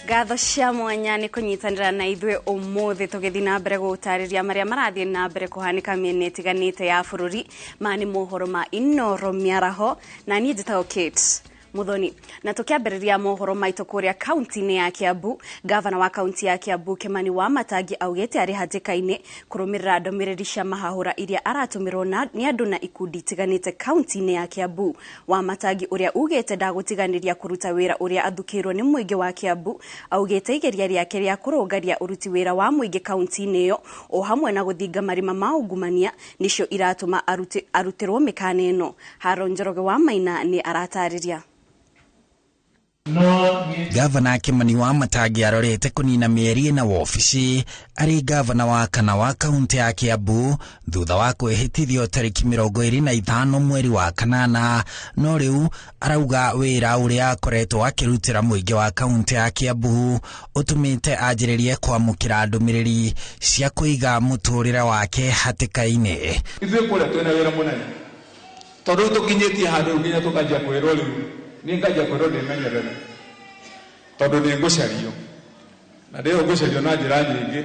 Ngatho cia mwanya nĩ kũnyitanĩra na ithuĩ ũmũthĩ tũgĩthiĩ na mbere gũtarĩria marĩa marathiĩ na mbere kũhanĩka mĩena ĩtiganĩte ya bũrũri. Maya nĩ mohoro ma Inooro Mĩaraho na niĩ njĩtagwo Kate Muthoni. Na tũkĩambĩrĩria mohoro maitũ kũrĩa kaunti-inĩ ya Kiambu, gavana wa kaunti ya Kiambu Kimani Wamatangi augĩte arĩ hatĩka-inĩ kũrũmĩrĩra ndũmĩrĩri cia mahahũra iria aratũmĩrwo nĩ andũ na ikundi itiganĩte kaunti-inĩ ya Kiambu. Wamatangi ũrĩa ugĩte ndagũtiganĩria kũruta wĩra ũrĩa athukĩirwo nĩ mũingĩ wa Kiambu, augĩte igeria rĩake rĩa kũrũngaria ũruti wĩra wa mũingĩ kaunti-inĩ ĩyo o hamwe na gũthinga marima ma ungumania nĩcio iratũma arutĩrwo mĩkana ĩno. Haron Njoroge wa Maina nĩ aratarĩria. Gavana Kimani Wamatangi arorete kũnina mĩeri ĩna wobici arĩ gavana wa kana wa kaunti ya Kiambu thutha wa kwĩhĩtithio tarĩki 25 mweri wa kanana, no rĩu arauga wĩra ũrĩa akoretwo akĩrutĩra mũingĩ wa kaunti ya Kiambu ũtũmĩte anjĩrĩrie kwamũkĩra ndũmĩrĩri cia kũiga mũtũrĩre wake hatĩka-inĩ. Ithuĩ kũrĩa twĩna wĩra mũnene tondũ tũkinyĩtie handũ nginya tũkanjia kwĩrwo rĩu niĩ nganjia kwĩrwo ndĩmenyerere tondũ nĩ ngũcario na ndĩyo ngũcario na njĩra nyingĩ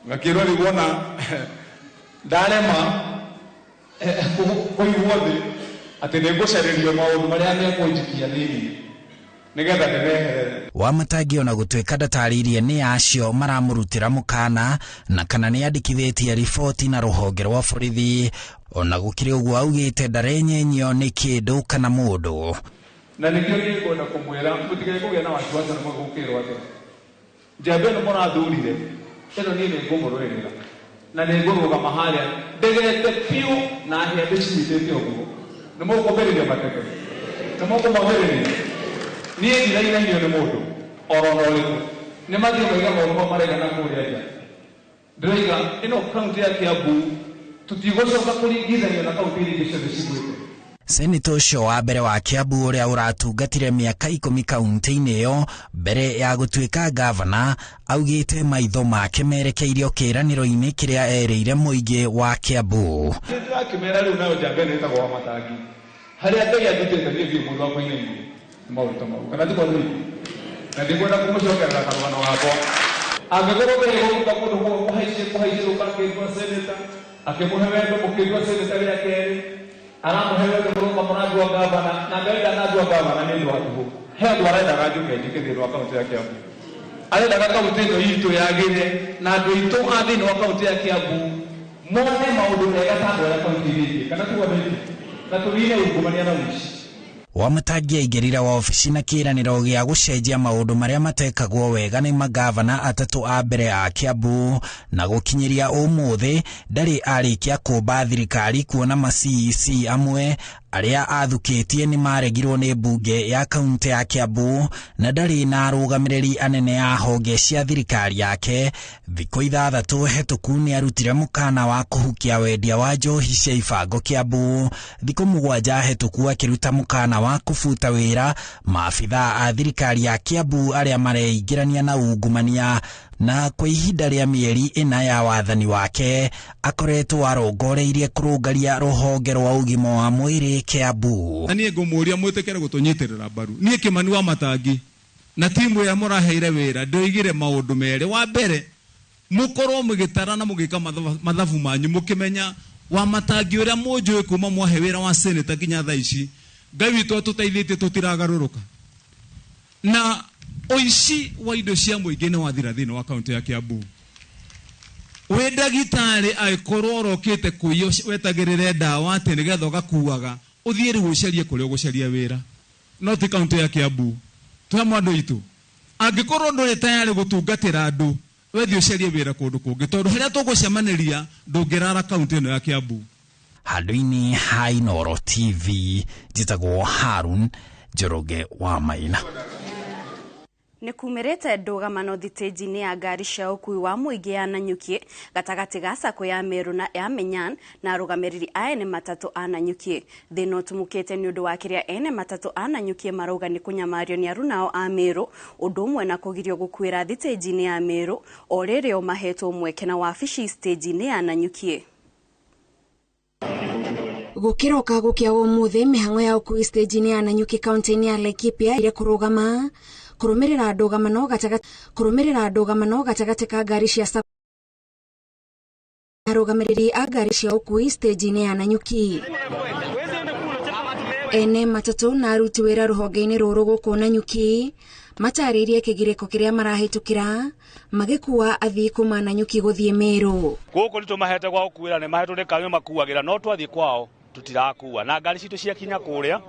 ngakĩrwo rĩu wona ndarema kũigwo thĩ atĩ nĩ ngũcarĩrio maũndũ marĩa mekũnjikia thĩinĩ nĩgetha ndĩmeherere. Wamatangi ona gũtuĩka ndatarĩirie nĩ acio maramũrutĩra mũkana na kana nĩ andĩkithĩtie riboti na rũhonge rwa borithi, ona gũkĩrĩ ũguo augĩte ndarenyenyio nĩ kĩndũ kana mũndũ. Na nĩkĩo niĩ ngwenda kũmwĩra mũtigage kũgĩa na wasiwasi na mũgũkĩrwo atĩ njamba ĩno mũrathurire ĩno niĩ nĩ ngũmũrũĩrĩra na nĩ ngũrũgama harĩa ndegete biũ na hĩa ndĩcinyitĩte ũguo. Nĩ mũkũmbĩrĩria mateke, nĩ mũkũmambĩrĩria. Niĩ ndirainainio nĩ mũndũ oro na ũrĩkũ, nĩ mathiĩ maiga maũndũ mau maraiga na kũrĩa nja. Ndĩroiga ĩno kaunti ya Kiambu tũtigũcoka kũringithanio na kaunti iria ingĩ ciothe cigwĩte. Seneta ũcio wa mbere wa Kiambu ũrĩa ũratungatire mĩaka 10 kaunti-inĩ ĩyo mbere ya gũtuĩka gavana augĩte maitho make merekeirio kĩĩranĩro-inĩ kĩrĩa erĩire mũingĩ wa Kiambu. Ndĩrakĩmera rĩu nayo njamba ĩno ĩtagwo Wamatangi harĩa Ngai andutĩte niĩ ndirĩ mũndũ wa kũinainio nĩ maũndũ ta mau kana ti kwa rũi na ndikwenda kũmũcokerera karũgano gakwa. Angĩkorwo Ngai egũkũruta kũndũ kũhaicĩrũka akĩndua seneta akĩmũhe wendo mũkĩndua seneta rĩa kerĩ aramũhe wendo mũroka mũrandua gavana na Ngai ndanandua gavana nĩ ũndũ wa tũhũ. He andũ arendaga njũke njĩke thĩinĩ wa kaunti ya Kiambu, arendaga kaunti ĩno itũ yagĩre na andũ aitũ a thĩinĩ wa kaunti ya Kiambu mone maũndũ mega ta andũ arĩa kaunti iria ingĩ kana tiguo andũ aitũ, na tũnine ungumania na ũici. Wamatangi aingĩrire wabici na kĩĩranĩro gĩa gũcenjia maũndũ marĩa matekagwo wega nĩ magavana atatũ a mbere a Kiambu na gũkinyĩria ũmũthĩ ndarĩ arĩkia kũmba thirikari kuona ma CEC amwe arĩa athukĩtie nĩ maregirwo nĩ mbunge ya kaunti ya Kiambu na ndarĩ na arũgamĩrĩri anene a honge cia thirikari yake. Thikũ 6 hetũku nĩ arutire mũkana wa kũhukia wendia wa njohi cia ibango Kiambu. Thikũ 7 hetũku akĩruta mũkana wa kũbuta wĩra maabithaa a thirikari ya Kiambu arĩa mareingĩrania na ungumania, na kwa ihinda rĩa mĩeri 4 ya wathani wake akoretwo arongoreirie kũrũngaria rũhonge rwa ũgima wa mwĩrĩ Kiambu. Na niĩ ngũmũũria mwĩtĩkĩre gũtũnyitĩrĩra mbaru. Niĩ Kimani Wamatangi na timu ĩrĩa mũraheire wĩra ndoigire maũndũ merĩ. Wa mbere, mũkorwo mũgĩtara na mũgĩka mathabu manyu mũkĩmenya Wamatangi ũrĩa mũnjũĩ kuma mwahe wĩra wa seneta nginya thaa ici, Ngai witũ atũteithĩtie tũtiragarũrũka. Na ũici wa indo cia mũingĩ nĩ wathira thĩinĩ wa kaunti ya Kiambu. Wĩ ndagĩtarĩ angĩkorwo ũrokĩte kũiya wetagĩrĩre ndawa atĩ nĩgetha ũgakuaga, ũthiĩ rĩu ũcarie kũrĩa ũgũcaria wĩra. No ti kaunti ya Kiambu. Twĩ hamwe andũ aitũ. Angĩkorwo ndũrĩ tayarĩ gũtungatĩra andũ, we thiĩ ũcarie wĩra kũndũ kũngĩ, tondũ harĩa tũgũcemanĩria ndũngĩrara kaunti ĩno ya Kiambu. Handũ-inĩ ha Inooro TV, njĩtagwo Harun Njoroge wa Maina. Nĩ kumĩrĩte ndũgamano thitĩnji-inĩ ya ngari cia ũkuui wa mũingĩ ya Nanyuki gatagatĩ ga sacco ya Meru na ya Menyan na arũgamĩrĩri a ene matatũ a Nanyuki. Thĩna ũtumũkĩte nĩ ũndũ wa kĩrĩa ene matatũ a Nanyuki marauga nĩ kũnyamario nĩ arunao a Meru, ũndũ ũmwe na kũgirio gũkuĩra thitĩnji-inĩ ya Meru o rĩrĩ o mahetwo mweke na wabici stage-inĩ ya Nanyuki. Gũkĩroka gũkĩa ũmũthĩ mĩhang'o ya ũkuui stage-inĩ ya Nanyuki kaunti-inĩ ya Laikipia ire kũrũgama Kũrũmĩrĩra ndũgamano gatagatĩ ka ngari cia arũgamĩrĩri a ngari cia ũkuui stage-inĩ ya Nanyuki. Ene matatũ na aruti wĩra rũhonge-inĩ rũrũ gũkũ Nanyuki matarĩirie kĩgirĩko kĩrĩa marahĩtũkĩra magĩkua athii kuma Nanyuki gũthiĩ Meru. Gũkũ nĩ tũmahete gwa gũkuĩra, nĩ mahetwo nĩ kanyo makuagĩra, no twathiĩ kwao tũtirakua na ngari citũ ciakinya kũrĩa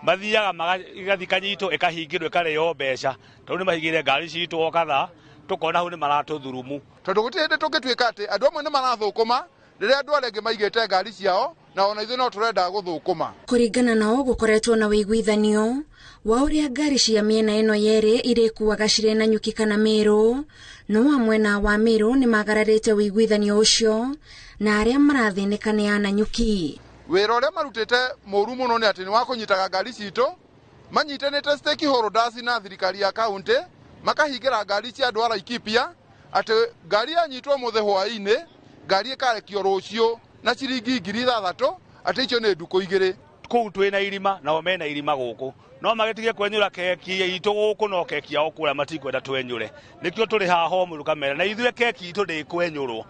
mathiaga igathiĩ kanyitwo ĩkahingĩrwo ĩkarĩo mbeca tondũ nĩ mahingĩire ngari citũ o kadhaa tũkona hau nĩ maratũthurumu. Tondũ gũtirĩ hĩndĩ tũngĩtuĩka atĩ andũ amwe nĩ marathũkũma rĩrĩa andũ arĩa angĩ maigĩte ngari ciao na ona ithuĩ no tũrenda gũthũkũma. Kũringana nao gũkoretwo na ũiguithanio wa ũrĩa ngari cia mĩena ĩno yerĩ irĩkuaga cirĩ Nanyuki kana Meru, no a mwena wa Meru nĩ magararĩte ũiguithanio ũcio na arĩa marathĩnĩka nĩ a Nanyuki. Wĩra ũrĩa marutĩte mũru mũno nĩ atĩ nĩ wa kũnyitaga ngari citũ manyitanĩte stakeholders na thirikari ya kaunti makahingĩra ngari cia andũ a Laikipia atĩ ngari yanyitwo mũthĩ hwaĩ-inĩ ngari ĩkarekio rũciũ na ciringi 6,000 atĩ icio nĩ ndukũ igĩrĩ. Kũu twĩna irima nao mena irima gũkũ no magĩtige kwenyũra keki itũ gũkũ no keki yao kũrĩa matikwenda twenyũre, nĩkĩo tũrĩ haha ũmũthĩ tũkamera na ithuĩ keki itũ ndĩkwenyũrwo,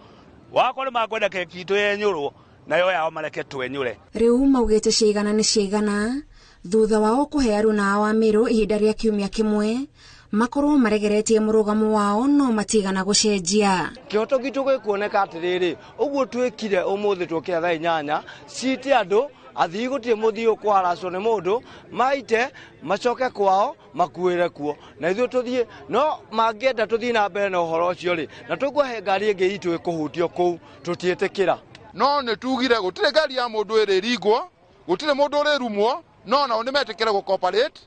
wakorwo nĩ makwenda keki itũ yenyũrwo nayo yao mareke twenyũre. Rĩu maugĩte ciaigana nĩ ciaigana thutha wao kũhe aruna ao a Meru ihinda rĩa kiumia kĩmwe makorwo maregeretie mũrũgamo wao no matigana gũcenjia. Kĩhoto gitũ gĩkuoneka atĩrĩrĩ, ũguo twĩkire ũmũthĩ twokĩra thaa 8 cite andũ athii gũtirĩ mũthii ũkũharacwo nĩ mũndũ maite macoke kwao makuĩre kuo na ithuĩ tũthiĩ, no mangĩenda tũthiĩ na mbere na ũhoro ũcio rĩ, na tũkũhe ngari ĩngĩ itũ ĩkũhutio kũu tũtiĩtĩkĩra. No nĩ tugire gũtirĩ ngari ya mũndũ ĩrĩringwo, gũtirĩ mũndũ ũrĩrumwo, no nao nĩ metĩkĩre gũcooperate.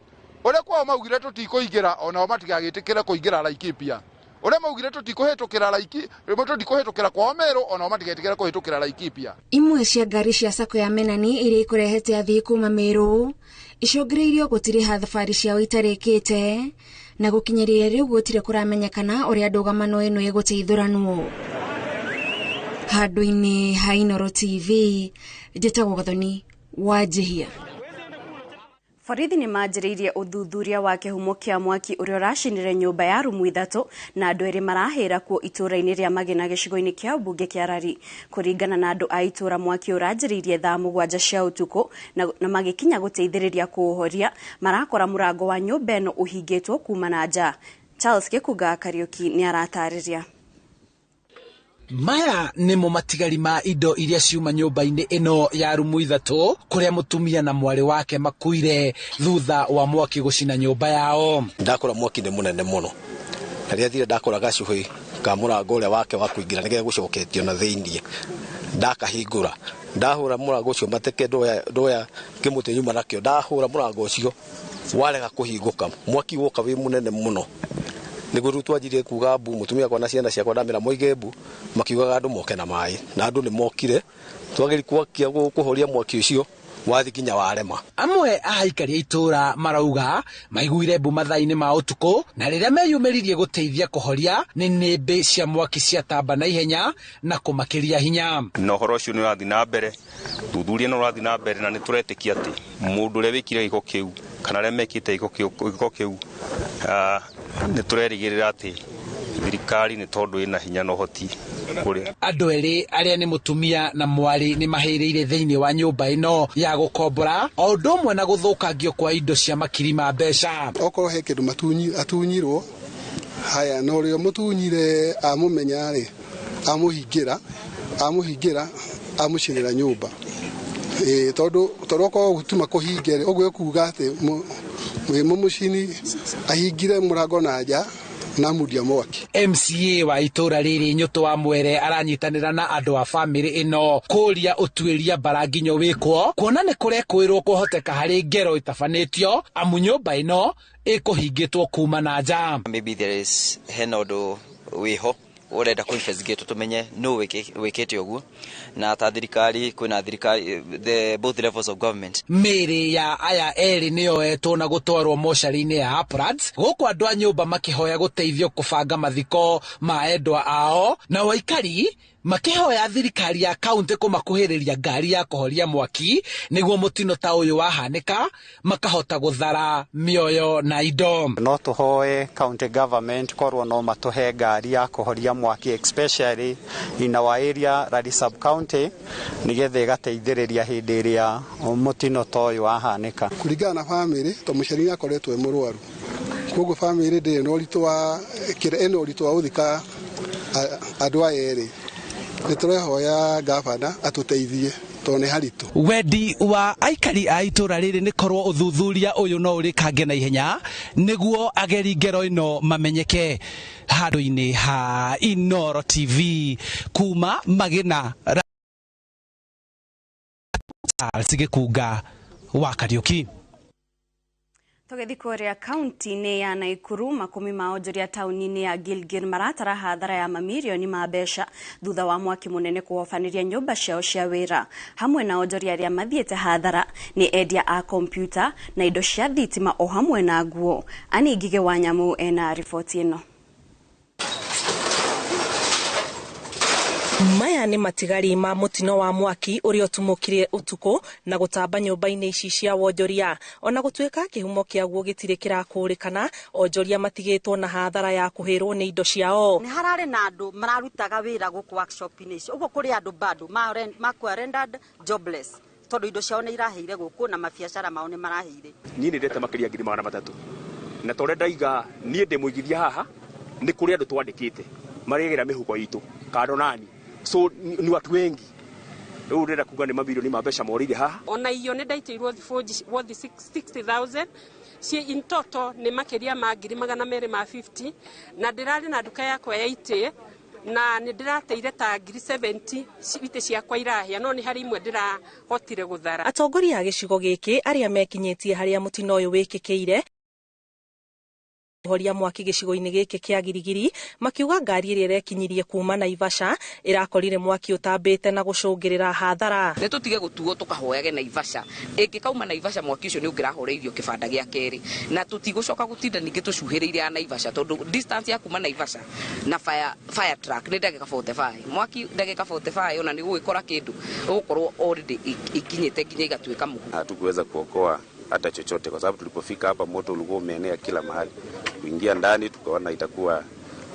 Ũrĩa kwao maugire tũtikũingĩra onao matigagĩtĩkĩre kũingĩra Laikipia. Ũrĩa maugire tũtikũhĩtũkĩra tũtikũhĩtũkĩra kwao Meru onao matigetĩkĩre kũhĩtũkĩra Laikipia. Imwe cia ngari cia sacco ya Menani iria ikũrehete athii kuma Meru icũngĩrĩirio gũtirĩha thabarĩ ciao itarĩkĩte na gũkinyĩria rĩu gũtirĩ kũramenyekana ũrĩa ndũgamano ĩno ĩgũteithũranwo. Handũ-inĩ ha Inooro TV, njĩtagwo Gathoni wa Njihia. Borithi nĩ manjĩrĩirie ũthuthuria wa kĩhumo kĩa mwaki ũrĩa ũracinire nyũmba ya rumu 3 na andũ erĩ marahĩra kuo itũũra-inĩ rĩa Magina gĩcigo-inĩ kĩa ũmbunge kĩa Rari. Kũringana na andũ a itũũra mwaki ũranjĩrĩirie thaa 7 cia ũtukũ na magĩkinya gũteithĩrĩria kũũhoria marakora mũrango wa nyũmba ĩno ũhingĩtwo kuma na nja. Charles Gĩkunga Kariũki nĩ aratarĩria. Maya nĩmo matigari ma indo iria ciuma nyũmba-inĩ ĩno ya rumu 3 kũrĩa mũtumia na mwarĩ wake makuire thutha wa mwaki gũcina nyũmba yao. Ndakora mwaki nĩ mũnene mũno na rĩrĩa thire ndakora gacuhĩ ka mũrango ũrĩa wake wa kũingĩra nĩgetha gũcoketio na thĩiniĩ, ndakahingũra ndahũra mũrango ũcio mateke ndoya kĩmũtĩ nyuma nakĩo, ndahũra mũrango ũcio warega kũhingũka, mwaki woka wĩ mũnene mũno. Nĩguo rĩu twanjirie kuga mbu, mũtumia akwa na ciana ciakwa ndamĩra moige mbu, makiugaga andũ moke na maĩ na andũ nĩ mokire, twagĩri kwakia kũhoria mwaki ũcio wathi nginya warema. Amwe a aikari a itũũra marauga maiguire mbu mathaa-inĩ ma ũtukũ na rĩrĩa meyumĩririe gũteithia kũhoria nĩ nĩmbĩ cia mwaki ciatamba na ihenya na kũmakĩria hinya. Na ũhoro ũcio nĩ ũrathiĩ na mbere, thuthuria nĩ ũrathiĩ na mbere na nĩ tũretĩkia atĩ mũndũ ũrĩa wĩkire gĩko kĩu kana arĩa mekĩte gĩko kĩu nĩ tũrerĩgĩrĩra atĩ thirikari nĩ tondũ ĩna hinya na ũhoti kũrĩ. Andũ erĩ arĩa nĩ mũtumia na mwarĩ nĩ mahĩrĩire thĩinĩ wa nyũmba ĩno ya gũkombora o ũndũ ũmwe na gũthũkangio kwa indo cia makiri ma mbeca. Okorwo he kĩndũ atunyirwo haya na ũrĩa mũtunyire amũmenya rĩ, amũhingĩra amũcinĩra nyũmba. Tondũ okorwo gũtuma kũhinge rĩ, ũguo ekuga atĩ mũmũcini ahingire mũrango na nja na mundia mwaki. MCA wa itũũra rĩrĩ Nyũtũ wa Mwere aranyitanĩra na andũ a bamĩrĩ ĩno kũria ũtuĩria mbara nginyo wĩkwo kuona nĩ kũrekũĩrwo kũhoteka harĩ ngero ĩtabanĩtio amu nyũmba ĩno ĩkũhingĩtwo kuma na nja. Maybe there is hena ũndũ wĩho ũrenda kũ investigate tumenye no wĩkĩte ũguo na ta thirikari kwĩna thirikari the both levels of government. Mĩĩrĩ ya aya erĩ nĩyoetwo na gũtwarwo mocarĩ-inĩ ya Uplands gũkũ andũ a nyũmba makĩhoya gũteithio kũbanga mathiko ma endwa ao na aikari Makĩhoya thirikari ya kaunti kũmakuhĩrĩria ngari ya kũhoria mwaki nĩguo mũtino ta ũyũ wahanĩka makahota gũthara mĩoyo na indo. No tũhoe county government korwo no matũhe ngari ya kũhoria mwaki, especially in our area, Lari sub county, nĩgetha ĩgateithĩrĩria hĩndĩ ĩrĩa mũtino ta ũyũ wahanĩka. Kũringana na bamĩrĩ, to mũciari nĩ akoretwo e mũrwaru, koguo bamĩrĩ ndĩrĩ na ũritũ wa kĩrĩa ĩna ũritũ wa gũthika andũ aya erĩ. Nĩ tũrehoya gavana atũteithie tondũ nĩ haritũ. Wendi wa aikari a itũra rĩrĩ nĩ korwo ũthuthuria ũyũ no ũrĩkange na ihenya nĩguo ageri ngero ĩno mamenyeke. Handũ-inĩ ha Inooro TV kuma Magina, Charles Gĩkunga wa Kariũki. Tũgĩthiĩ kũrĩa kaunti-inĩ ya Naikuru, makumi ma onjoria taũni-inĩ ya Gilgil maratara hathara ya mamirioni ma mbeca thutha wa mwaki mũnene kũhobanĩria nyũmba ciao cia wĩra. Hamwe na onjoria arĩa mathiĩte hathara nĩ endia a kompiuta na indo cia thitima o hamwe na nguo. Ani Ngigĩ wa Nyamũ ena riboti ĩno. Maya nĩ matigari ma mũtino wa mwaki ũrĩa ũtumũkire ũtukũ na gũtamba nyũmba-inĩ ici cia wonjoria. Ona gũtuĩka kĩhumo kĩaguo gĩtirĩ kĩrakũrĩkana, onjoria matigĩtwo na hathara ya kũhĩrwo nĩ indo ciao. Nĩ hararĩ na andũ mararutaga wĩra gũkũ workshop-inĩ icio, ũguo kũrĩ andũ bado makwa rendered jobless tondũ indo ciao nĩ irahĩire gũkũ na mabiacara mao nĩ marahĩire. Niĩ nĩ ndete makĩria 300,000 na tondũ ndaiga niĩ ndĩ mũigithia haha, nĩ kũrĩ andũ twandĩkĩte marĩgĩra mĩhuko itũ kando nani, so ni watu wengi. Rĩu ndĩrenda kuga nĩ mamirioni ma mbeca morĩire haha. Ona irio nĩ ndaitĩirwo thibũnji worth 60,000 ciĩ in total nĩ makĩria ma 250,000, na ndĩrarĩ na nduka yakwa ya itĩ na nĩ ndĩrateire ta 70,000 itĩ ciakwa irahĩa, no nĩ harĩ imwe ndĩrahotire gũthara. Atongoria a gĩcigo gĩkĩ arĩa mekinyĩtie harĩa mũtino ũyũ wĩkĩkĩire kũhoria mwaki gĩcigo-inĩ gĩkĩ kĩa Girigiri makiuga ngari ĩrĩa ĩrekinyirie kuma Naivasha ĩrakorire mwaki ũtambĩte na gũcũngĩrĩra hathara. Nĩ tũtige gũtuo tũkahoyage Naivasha, ĩngĩkauma Naivasha mwaki ũcio nĩ ũngĩrahoreirio kĩbanda gĩa kerĩ, na tũtigũcoka gũtinda ningĩ tũcuhĩrĩire ya Naivasha tondũ distance ya kuma Naivasha na fire truck nĩ ndagĩka 45, mwaki ndagĩka 45 ona nĩ gũgĩkora kĩndũ ũgũkorwo already ikinyĩte nginya igatuĩka mũhu. Hatukuweza kuokoa hata chochote kwa sababu tulipofika hapa moto ulikuwa umeenea kila mahali. Kuingia ndani tukaona itakuwa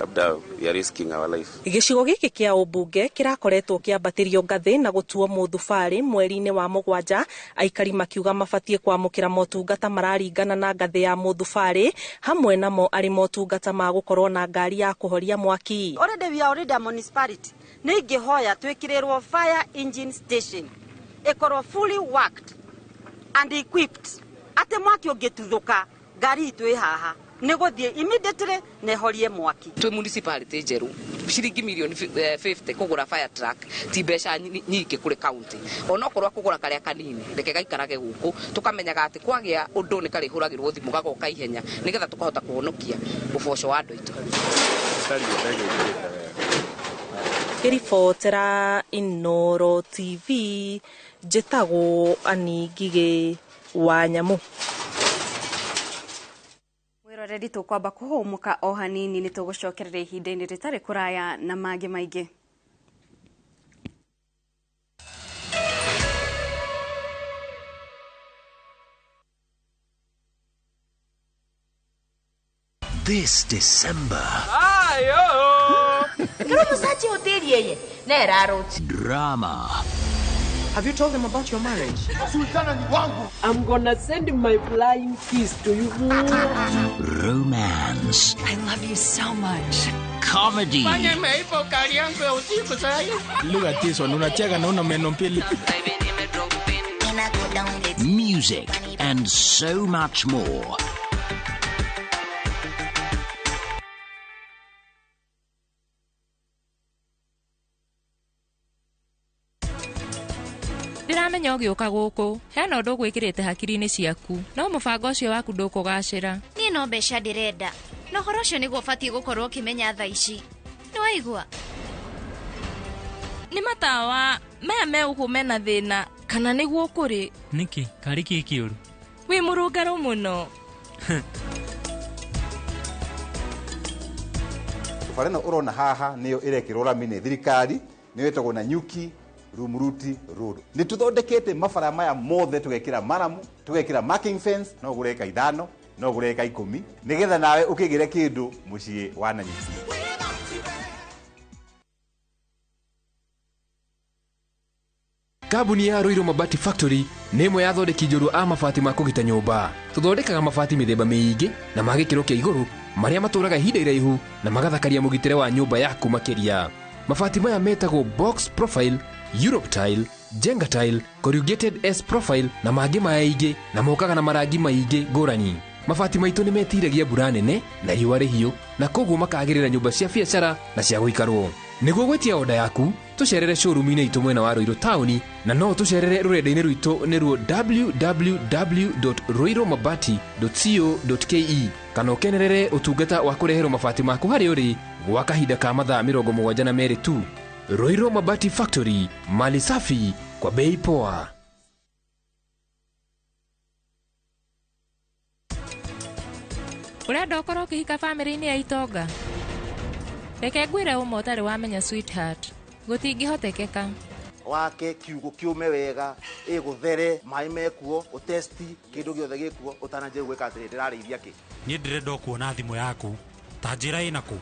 labda we are risking our life. Gĩcigo gĩkĩ kĩa ũmbunge kĩrakoretwo kĩambatĩrio ngathĩ na gũtuo mũthubarĩ mweri-inĩ wa 7, aikari makiuga mabatiĩ kwamũkĩra motungata mararingana na ngathĩ ya mũthubarĩ, hamwe namo arĩ motungata ma gũkorwo na ngari ya kũhoria mwaki. Already we are already a municipality. Nĩ ingĩhoya twĩkĩrĩrwo fire engine station ĩkorwo fully worked and equipped atĩ mwaki ũngĩtuthũka ngari itũ ĩ haha nĩ gũthiĩ immediately na ĩhorie mwaki. Twĩ municipality njerũ ciringi mirioni 50 kũgũra fire truck ti mbeca nyingĩ kũrĩ county, onokorwo kũgũra karĩa kanini reke gaikarage gũkũ tũkamenyaga atĩ kwagĩa ũndũ nĩ karĩhũragĩrwo thimũ gagoka ihenya nĩgetha tũkahota kũhonokia ũboco wa andũ aitũ. Ngĩribotera Inooro TV njĩtagwo Ani Ngigĩ wa Nyamũ. Mwĩroreri, tũkwamba kũhũmũka o hanini, nĩ tũgũcokerera ihinda-inĩ rĩtarĩ kũraya na mangĩ maingĩ. This December. Drama. Have you told them about your marriage? Sultana ni wangu. I'm gonna send my flying kiss to you. Romance. I love you so much. Comedy. Look at this one. Unacheka na una meno mbili. Music and so much more. Ndiramenya ũgĩũka gũkũ hena ũndũ ũgwĩkĩrĩte hakiri-inĩ ciaku, no mũbango ũcio waku ndũkũgacĩra. Niĩ no mbeca ndĩrenda, na ũhoro ũcio nĩguo ũbatiĩ gũkorwo ũkĩmenya thaa ici. Nĩwaigua? Nĩ matawa maya me ũguo mena thĩna kana nĩguo kũrĩ? Nĩkĩ karĩ kĩ kĩũru? Wĩ mũrũngarũ mũno. Bara ĩno ũrona haha nĩyo ĩrekĩrwo rami nĩ thirikari Nĩ wĩtagwo Nanyuki Rumuruti Road. Nĩ tũthondekete mabara maya mothe, tũgekĩra maramu, tũgekĩra marking fence, no ũgũre eka 5, no ũgũre eka 10, nĩgetha nawe ũkĩgĩre kĩndũ mũciĩ wa Nanyuki. Kambuni ya Ruiru Mabati Factory nĩ ĩmwe ya athondeki njorua a mabati ma kũgita nyũmba. Tũthondekaga mabati mĩthemba mĩingĩ na ma gĩkĩro kĩa igũrũ marĩa matũraga ihinda iraihu na magathakaria mũgitĩre wa nyũmba yaku makĩria. Mabati maya metagwo box profile, Europe tile, Jenga tile, corrugated S profile na mangĩ maingĩ, na mokaga na marangi maingĩ ngũrani. Mabati maitũ nĩ metiragia mbura nene na riũa rĩhiũ, na koguo makagĩrĩra nyũmba cia biacara na cia gũikarwo. Nĩguo gwĩtia oda yaku, tũcerere showroom-inĩ itũ mwena wa Ruiru taũni, na no tũcerere rũrenda-inĩ rwitũ nĩruo www.ruirumabati.co.ke, kana ũkenerere ũtungata wa kũreherwo mabati maku harĩa ũrĩ gwa kahinda ka mathaa 72 tu. Ruiru Mabati Factory, mali safi kwa bei poa. Ũrenda ũkorwo ũkĩhika bamĩrĩ-inĩ ya itonga? Reke ngwĩre ũma ũtarĩ wamenya sweetheart, gũtingĩhotekeka. Wake kiugo kiume wega, ĩgũthere, maĩ mekuo, ũtesti, kĩndũ gĩothe gĩkuo, ũtananjia gwĩka atĩrĩ, ndĩrarĩithia kĩ. Niĩ ndĩrenda kuona thimũ yaku, ta njĩra ĩna kũ?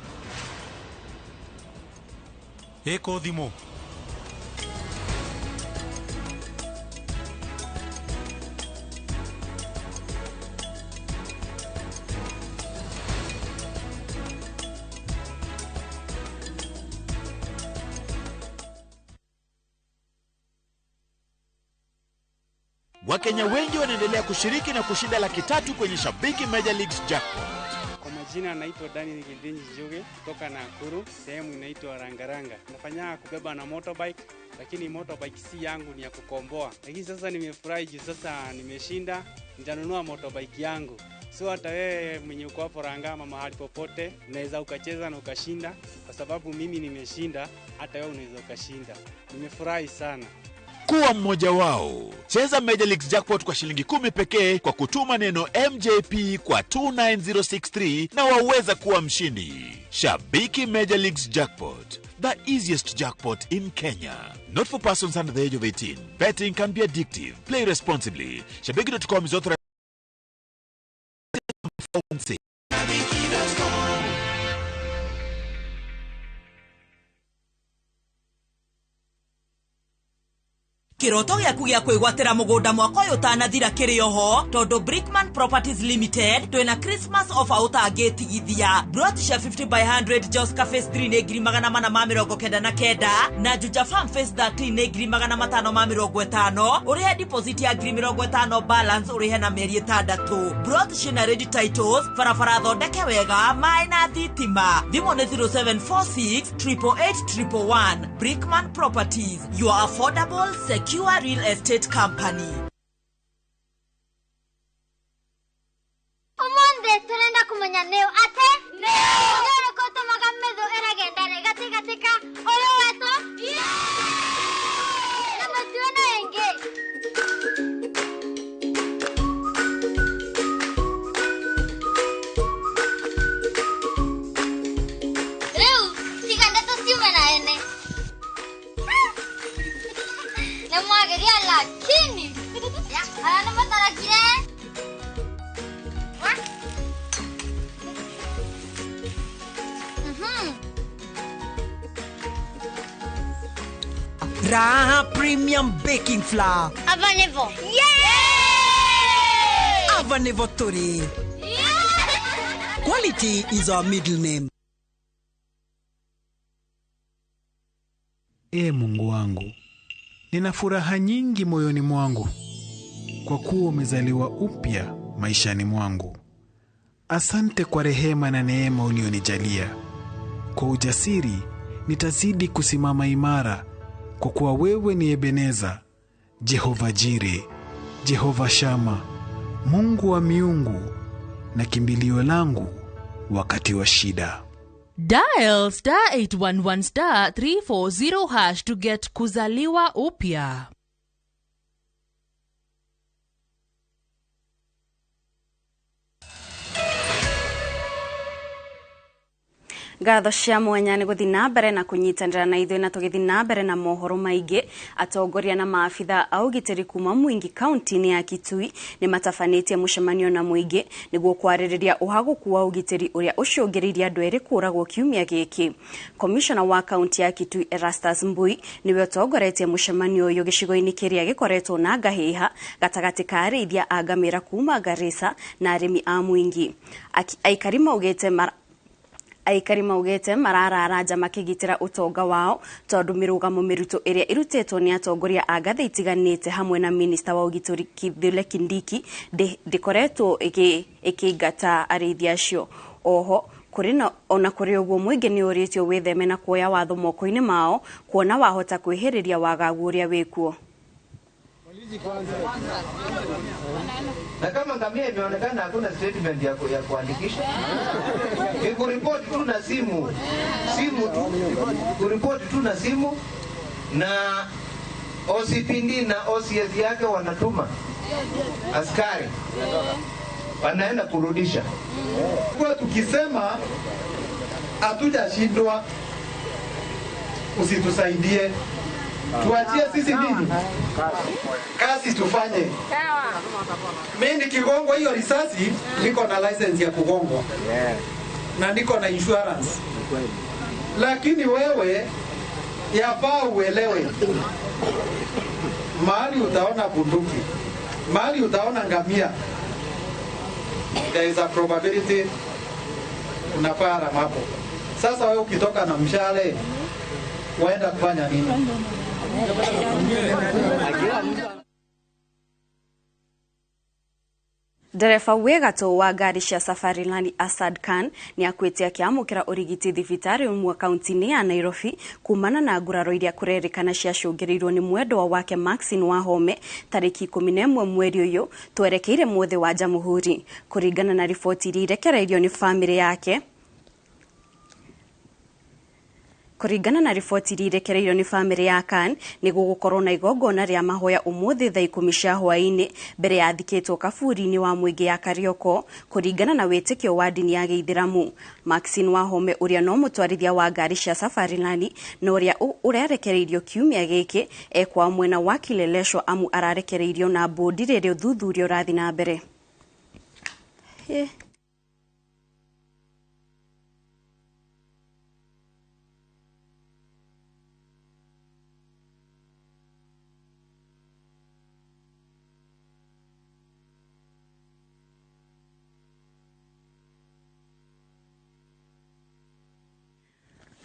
Ĩkũ thimũ? Wakenya wengi wanaendelea kushiriki na kushinda 300,000 kwenye Shabiki Major Leagues Jackpot. Kwa majina naitwa Daniel Gildinji Njuge kutoka Nakuru, sehemu inaitwa Rangaranga. Nafanya kubeba na motorbike, lakini motorbike si yangu, ni ya kukomboa. Lakini sasa nimefurahi juu sasa nimeshinda, nitanunua motorbike yangu. So hata wewe mwenye uko hapo Rangama mahali popote, unaweza ukacheza na ukashinda, kwa sababu mimi nimeshinda, hata wewe unaweza ukashinda. Nimefurahi sana. Kuwa mmoja wao. Cheza Major Leagues Jackpot kwa shilingi 10 pekee kwa kutuma neno MJP kwa 29063 na waweza kuwa mshindi. Shabiki Major Leagues Jackpot, the easiest jackpot in Kenya. Not for persons under the age of 18. Betting can be addictive. Play responsibly. Shabiki.com is authorized. Kiroto gĩaku gĩa kwĩgwatĩra mũgũnda mwaka ũyũ ũtanathira kĩrĩ oho, tondũ Brickman Properties Limited twĩna Christmas offer ũtangĩtigithia. Plot cia 50 by 100 Joska Phase 3 nĩ 499 na Juja Farm Phase 13 nĩ 550, ũrĩhe deposit ya 50,000, balance ũrĩhe na mĩeri 6. Plot ciĩna ready titles, barabara thondeke wega, maĩ na thitima. Thimũ nĩ 0746 888 111. Brickman Properties, your affordable, secure real estate company. Omonde turenda kumenya nĩũ ate nĩ ũrĩkũ ũtũmaga mĩthũ ĩragenda rĩgatigatika ũyũ wetwo na mĩtuo na ĩngĩ. Rĩu tiga ndeto ciume na ene nĩmwageria, lakini aya nĩmatarakire. Raha Premium Baking Flour. Avanevo. Yeah! Avanevo Tori. Yeah! Quality is our middle name. Ee Mungu wangu, nina furaha nyingi moyoni mwangu kwa kuwa umezaliwa upya maishani mwangu. Asante kwa rehema na neema ulionijalia. Kwa ujasiri nitazidi kusimama imara, kwa kuwa wewe ni Ebeneza, Jehova Jire, Jehova Shama, Mungu wa miungu na kimbilio langu wakati wa shida. Dial star 811 star 340 hash to get kuzaliwa upya. Ngatho cia mwanya nĩ gũthiĩ na mbere na kũnyitanĩra na ithuĩ na tũgĩthiĩ na mbere na mohoro maingĩ. Atongoria na maabitha a ũgitĩri kuma Mwingi kaunti-inĩ ya Kitui nĩ matabanĩtie mũcemanio na mũingĩ nĩguo kwarĩrĩria ũhagũku wa ũgitĩri ũrĩa ũcũngĩrĩirie andũ erĩ kũũragwo kiumia gĩkĩ. Komishona wa kaunti ya Kitui Erastus Mbui nĩwe ũtongoretie mũcemanio ũyũ gĩcigo-inĩ kĩrĩa gĩkoretwo na ngahĩha gatagatĩ ka arĩithia a ngamĩra kuma Garissa na arĩmi a Mwingi. Aikari maugĩte mararara nja makĩgitĩra ũtonga wao tondũ mĩrũgamo mĩritũ ĩrĩa ĩrutĩtwo nĩ atongoria a ngathĩ itiganĩte hamwe na minista wa ũgitĩri Kithure Kindiki ndĩkoretwo ĩkĩingata arĩithi acio. Oho ona kũrĩ ũguo mũingĩ nĩ ũrĩtio wĩtheme na kuoya watho moko-inĩ mao kuona wahota kwĩhĩrĩria wagagu ũrĩa wĩkuo. Na kama ngamia imeonekana hakuna statement ya kuandikisha. Ni kuripoti tu na simu. Simu tu. Kuripoti tu na simu na OCPD na OCS yake wanatuma askari. Wanaenda kurudisha. Kwa tukisema hatujashindwa usitusaidie. Tuachie sisi nini? Kazi tufanye. Mimi nikigongwa hiyo risasi, niko na license ya kugongwa. Na niko na insurance. Lakini wewe yafaa uelewe. Mahali utaona bunduki, mahali utaona ngamia, there is a probability unafaa hapo. Sasa wewe ukitoka na mshale waenda kufanya nini? Ndereba wĩ gatũ wa ngari cia Safari Rally Asad Khan nĩ akuĩte akĩamũkĩra ũrigiti thibitarĩ ũmwe kaunti-inĩ ya Nairobi kumana na nguraro iria kũrerĩkana ciacũngĩrĩirio nĩ mwendwa wake Maxine Wahome tarĩki 11 mweri ũyũ twerekeire mũthĩ wa Jamhuri. Kũringana na riboti iria irekereirio nĩ bamĩrĩ yake Kũringana na riboti iria irekereirio nĩ bamĩrĩ ya Khan nĩ gũgũkorwo na igongona rĩa mahoya ũmũthĩ thaa 10 cia hwaĩ-inĩ mbere ya athikĩtwo kaburi-inĩ wa mũingĩ ya Karioko kũringana na wĩtĩkio wa ndini ya Gĩithĩramu. Maxine Wahome ũrĩa no mũtwarithia wa ngari cia Safari Rally na ũrĩa ũrarekereirio kiumia gĩkĩ ekwa mwena wa Kileleshwa amu ararekereirio na bodi rĩrĩa ũthuthuria ũrathiĩ na mbere.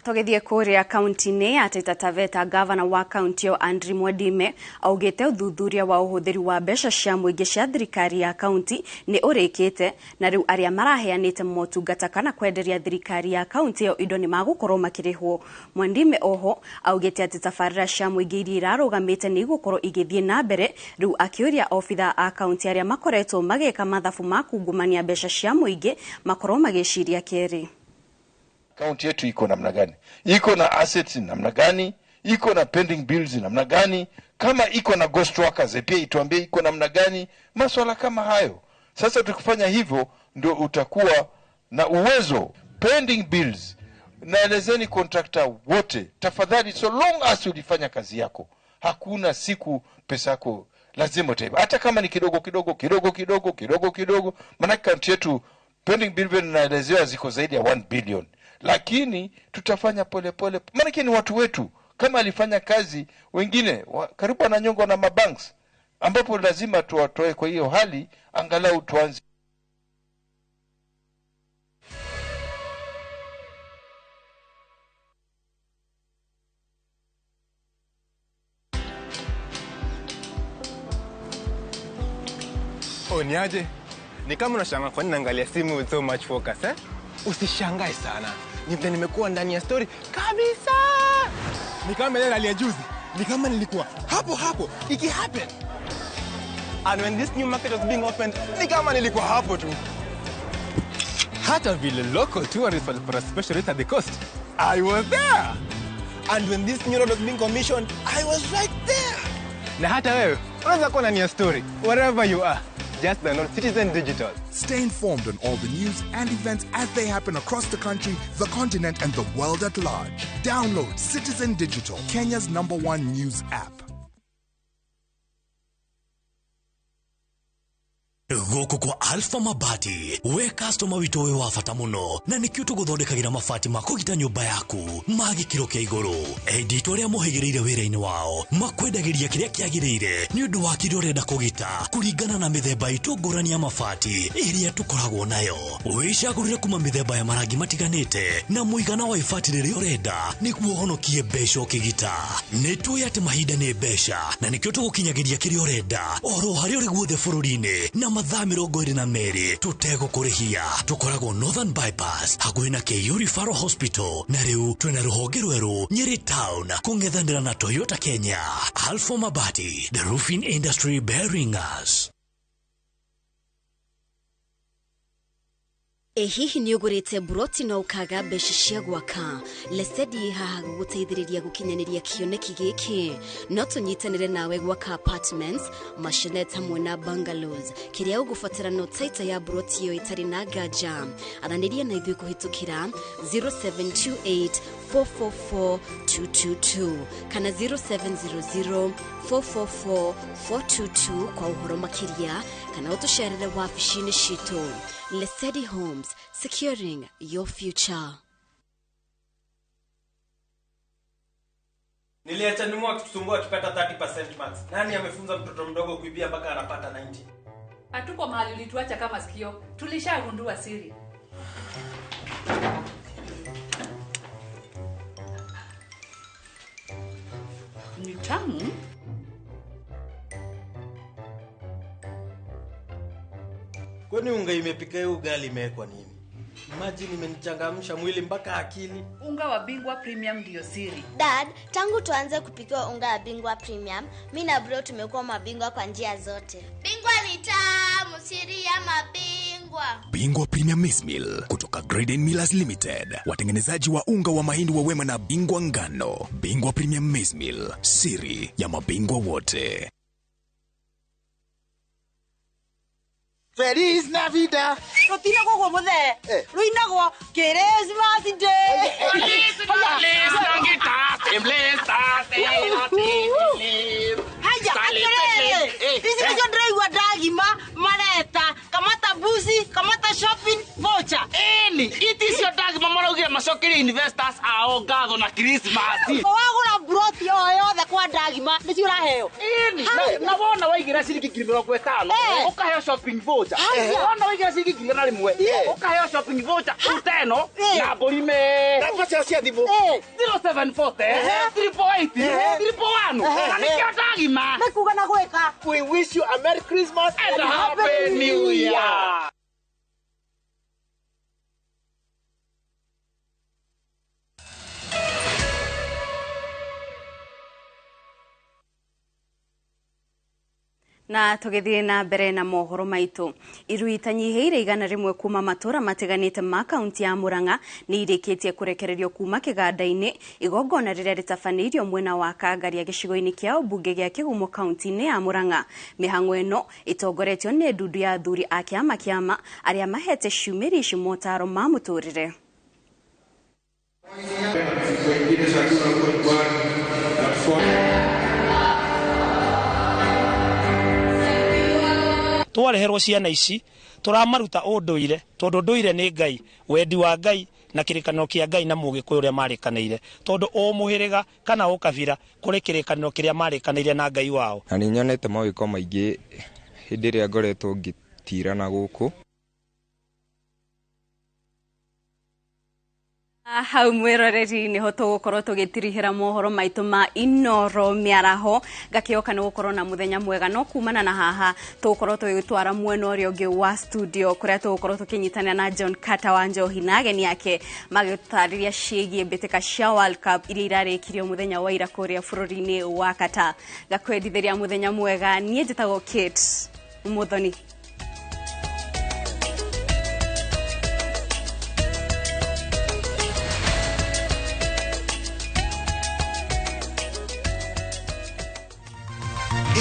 Tũgĩthiĩ kũrĩa kaunti-inĩ ya Taita Taveta, gavana wa kaunti ĩyo Andrew Mwadime augĩte ũthuthuria wa ũhũthĩri wa mbeca cia mũingĩ cia thirikari ya kaunti nĩ ũrĩkĩte na rĩu arĩa maraheanĩte motungata kana kwenderia thirikari ya kaunti ĩyo indo nĩ magũkorwo makĩrĩhwo. Mwadime oho augĩte atĩ tabarĩra cia mũingĩ iria irarũgamĩte nĩ igũkorwo igĩthiĩ na mbere rĩu akĩũria obithaa a kaunti arĩa makoretwo magĩka mathabu ma kungumania mbeca cia mũingĩ makorwo magĩciria kerĩ. Kaunti yetu iko namna gani? Iko na assets namna gani? Iko na pending bills namna gani? Kama iko na ghost workers pia ituambie iko namna gani? Maswala kama hayo. Sasa tukifanya hivyo ndio utakuwa na uwezo. Pending bills, naelezeni contractor wote, tafadhali, so long as ulifanya kazi yako, hakuna siku pesa yako lazima utaiba. Hata kama ni kidogo kidogo kidogo kidogo kidogo kidogo, maana kaunti yetu pending bill naelezewa ziko zaidi ya 1 billion. Lakini tutafanya pole pole. Maana ni watu wetu. Kama alifanya kazi wengine karibu wananyongwa na mabanks, ambapo lazima tuwatoe kwa hiyo hali, angalau tuanze. Oh, niaje? Ni kama unashangaa kwa nini naangalia simu with so much focus, eh? Usishangae sana. Ni vile nimekuwa ndani ya story kabisa. Ni kama ile rally ya juzi. Ni kama nilikuwa hapo hapo iki happen. And when this new market was being opened, ni kama nilikuwa hapo tu. Hata vile local tourists walipata special rate at the coast, I was there. And when this new road was being commissioned, I was right there. Na hata wewe unaweza kuwa ndani ya story wherever you are. Just download Citizen Digital. Stay informed on all the news and events as they happen across the country, the continent, and the world at large. Download Citizen Digital, Kenya's #1 news app. Gũkũ kwa Alpha Mabati we customer witũ wĩ wa bata mũno na nĩkĩo tũgũthondekagĩra mabati ma kũgita nyũmba yaku ma gĩkĩro kĩa igũrũ. Endia itũ arĩa mohĩgĩrĩire wĩra-inĩ wao makwendagĩria kĩrĩa kĩagĩrĩire nĩ ũndũ wa kĩrĩa ũrenda kũgita kũringana na mĩthemba itũ ngũrani ya mabati ĩrĩa tũkoragwo nayo. Wĩcagũrĩre kuma mĩthemba ya marangi matiganĩte na mũigana wa ibati rĩrĩa ũrenda nĩguo ũhonokie mbeca ũkĩgita. Nĩ tũĩ atĩ mahinda nĩ mbeca na nĩkĩo tũgũkinyagĩria kĩrĩa ũrenda oro harĩa ũrĩ guothe bũrũri-inĩ na mathaa 22 tũtegũkũrĩhia. Tũkoragwo Northern Bypass hakuhĩ na KU Referral Hospital na rĩu twĩna rũhonge rwerũ Nyeri Town kũng'ethanĩra na Toyota Kenya. Alpha Mabati, the roofing industry bearing us. Ĩ hihi nĩ ũgũrĩte buroti na ũkaga mbeca cia gwaka? Lesedi haha gũgũteithĩrĩria gũkinyanĩria kĩoneki gĩkĩ. No tũnyitanĩre nawe gwaka apartments, maisonette hamwe na bungalows. Kĩrĩa ũgũbatara no taita ya buroti ĩyo ĩtarĩ na nganja. Aranĩria na ithuĩ kũhĩtũkĩra 0728 444 222 kana 0700 444 422 kwa ũhoro makĩria kana ũtũcerere wabici-inĩ citũ. Lesedi Homes, securing your future. Niliacha nimu akitusumbua akipata 30% marks. Nani amefunza mtoto mdogo kuibia mpaka anapata 90? Hatuko mahali ulituacha kama sikio. Tulishagundua siri. Ni tamu. Kwani unga imepika hiyo ugali imewekwa nini? Imagine imenichangamsha mwili mpaka akili. Unga wa Bingwa Premium ndio siri. Dad, tangu tuanze kupikiwa unga wa Bingwa Premium, mimi na bro tumekuwa mabingwa kwa njia zote. Bingwa ni tamu, siri ya mabingwa. Bingwa Premium Maize Meal kutoka Graden Millers Limited, watengenezaji wa unga wa mahindi wa Wema na Bingwa Ngano. Bingwa Premium Maize Meal, siri ya mabingwa wote. Feliz Navidad. Rutinagwo guo muthe. Ruinagwo Christmas Day. Haya, atiriri. Ici nicio ndĩraigua ndagima mareta kamata busi, kamata shopping voucher. Ĩni, iti icio ndagima maraugire macokerie investors ao ngatho na Christmas. Wagũra broti o yothe kwa ndagima nĩcio ũraheo. Ĩni, na wona waigĩra ciringi 50,000 ũkaheo shopping voucher. Wona waigĩra ciringi 1,000 ũkaheo shopping voucher uteno na mbũri me. Namba ciao cia thimũ. 0740 348 341. Na nĩkĩo ndagima. Nĩ kuga na gwĩka. We wish you a Merry Christmas and a Happy New Year. Na tũgĩthiĩ na mbere na mohoro maitũ. Irui itanyihĩire 100 kuma matũra matiganĩte ma kaunti ya Murang'a nĩ irĩkĩtie kũrekererio kuma kĩganda-inĩ igongona rĩrĩa rĩtabanĩirio mwena wa Kangaria gĩcigo-inĩ kĩa ũmbunge gĩa Kĩgumo kaunti-inĩ ya Murang'a. Mĩhang'o ĩno ĩtongoretio nĩ ndundu ya athuri a kĩama kĩama arĩa mahete ciumĩri ici motaro ma mũtũrĩre. Twareherwo ciana ici turamaruta ũndũire tondũ ndũire nĩ Ngai, wendi wa Ngai na kĩrĩkanĩro kĩa Ngai na mũgĩkũyũ ũrĩa marĩkanĩire, tondũ o mũhĩrĩga kana o kabira kũrĩ kĩrĩkanĩro kĩrĩa marĩkanĩire na Ngai wao. Na nĩ nyonete mawĩko maingĩ hĩndĩ ĩrĩa ngoretwo ngĩtirana gũkũ. Hau mwĩroreri nĩho tũgũkorwo tũgĩtirihĩra mohoro maitũ ma Inoro mĩaraho. Ngakĩoka nĩ gũkorwo na mũthenya mwega, no kumana na haha tũgũkorwo tũgĩtwara mwena ũrĩa ũngĩ wa studio kũrĩa tũgũkorwo tũkĩnyitanĩra na John Carter wa Njohi na ageni ake magĩtũtarĩria ciĩgiĩ mbĩtĩka cia World Cup iria irarĩkirio mũthenya wa ira kũrĩa bũrũri-inĩ wa Qatar. Ngakwendithĩria mũthenya mwega, niĩ njĩtagwo Kate Muthoni.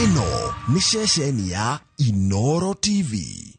Ĩno nĩ ceceni ya Inoro TV.